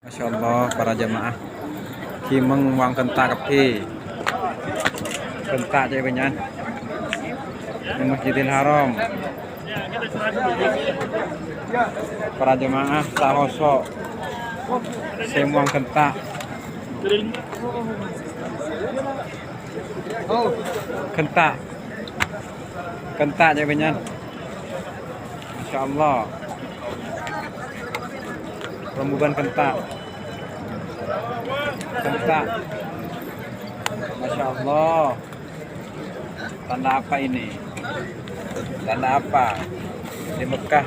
Masya Allah para jamaah Kimeng wang kentak kepi kentak cek benyan di Masjidil Haram para jamaah sahoso semuang kentak kentak kentak cek benyan. Masya Allah rembugan kentak kentak. Masya Allah, tanda apa ini, tanda apa di Mekah?